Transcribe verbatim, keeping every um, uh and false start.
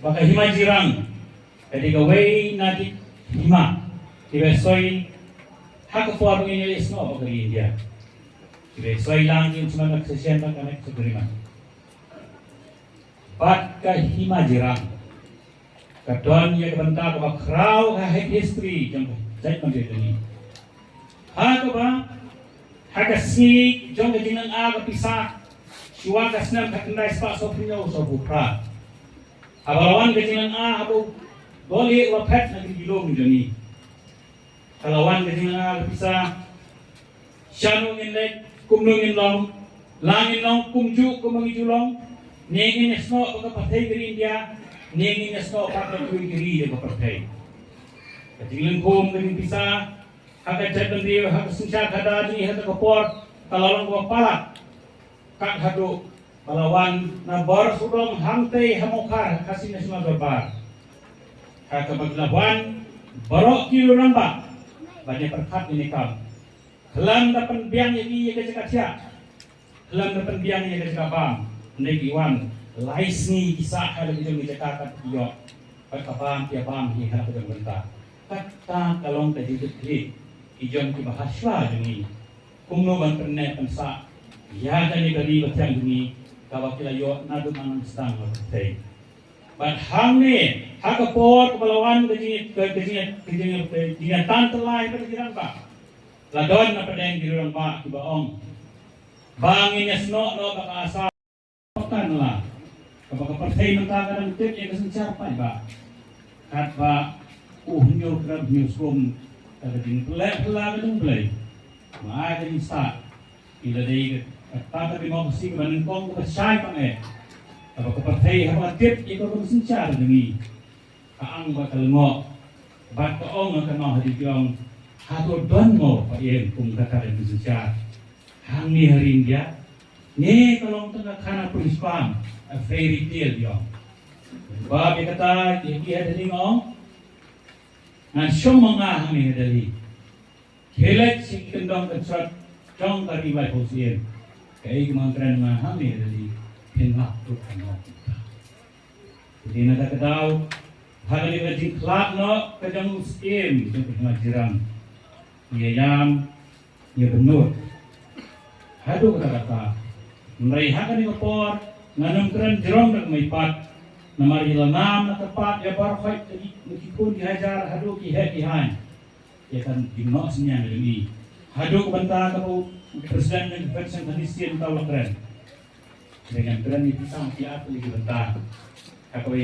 Ba ka Hima Jirang ka dei kawei na ki hima kiba soi ha ka por ba ngin ïa snoh ba ka ri India. Kiba soi lang ki snoh ka session ba ka next agreement. Bad ka Hima Jirang ka don ïa ka bynta kaba khraw ha history jong ka jaitbynriew jong ngi. Ha kaba ha ka sngi jong ka jinglong ka pisa shuwa ka snem khatkhyndai spah sawphew hynñiew sawphew phra. Haba la wan ka jinglong haba u Dolly u la phet na ka jingïalum jong ngi. Ka la wan ka jinglong ka pisa. Shano ngin leit, kumno ngin long, la ngin long kumjuh kumba ngi ju long, ne ngin ïa snoh bad ka pyrthei ka ri India, ne ngin ïa snoh bad ka kiwei ki ri jong ka pyrthei. Ka jinglong kum ka jingpisa ha ka jaitbynriew, ha ka synshar khadar jong ngi ha ka por ka la long kaba palat. Kat haduh ba la wan na bor sawdong hangtei ha Mawkhar ha Khasi National Dorbar. Ha kaba la wan baroh ki rangbah ban ïa pyrkhat ïa kane ka kam. Khlem da pynbiang ïa ki ïa ka jaka thiah, khlem da pynbiang ïa ka jaka bam, hynrei ki wan lai sngi ki sah ha la ki jong ki jaka kat ki ïoh. Bad ka bam ki ïa bam hi ha la ka jong bynta. Kata ka long ka jingkitkhlieh ki jong kiba hashwa jong ngi. Kumno ban pynneh pynsah ïa kane ka ri bathiang jong ngi kaba ki la ïoh naduh nang sdang la pyrthei. Bad hangne ha ka por kaba la wan ka jing ka jing ka jing ka jingïatan tyllai bad ka jingrangbah, la don na pdeng ki rangbah kiba ong ba ngin ïa snoh noh bad ka Assam. Kan la kaba ka pyrthei mynta ka dang tip ïa ka synshar paidbah. Katba u hynñiew krem hynñiew skum ka ka jingpynleh pynla ka jong U Blei. Ma ai ka jingsah ki la dei ka kata ka democracy kaba nyngkong kaba shai pang eh. Kaba ka pyrthei haba tip ïa ka ka synshar jong ngi. Ka ang bad ka lyngngoh bad ka ong ka nong ha ri jong, hato don mo ba ïeng kum kata ka jingsynshar hangne ha ri India? Ne ka long tang ka khana pynshpam, a fairy tale jong. Ba ïa kata ïa ki ha Delhi nga ong, ngan shong ma nga hangne ha Delhi. Khie leit sha ki kyndong kynshrot jong ka ri Blai Pawsien. Kaei kaba nga kren ma nga hangne ha Delhi, phin lap ruh ka nong. Te na kata ka daw, ha kane ka jingkhlad noh ka jong u Syiem jong ka Hima Jirang, ngi ïam, ngi bynnud haduh katta katta. Hynrei ha kane ka por ngan ym kren jrong da ka meipat, namar ïa la nam na kyrpad ïa baroh khoit, na ki khun ki hajar haduh ki heh ki haiñ. Ïa ka jingnoh synñiang jong ngi haduh ka bynta kaba u President jong ka Federation Khanisien uta u la kren. Te ngan kren ïa ki tang ki ar tylli ki bynta ha kaba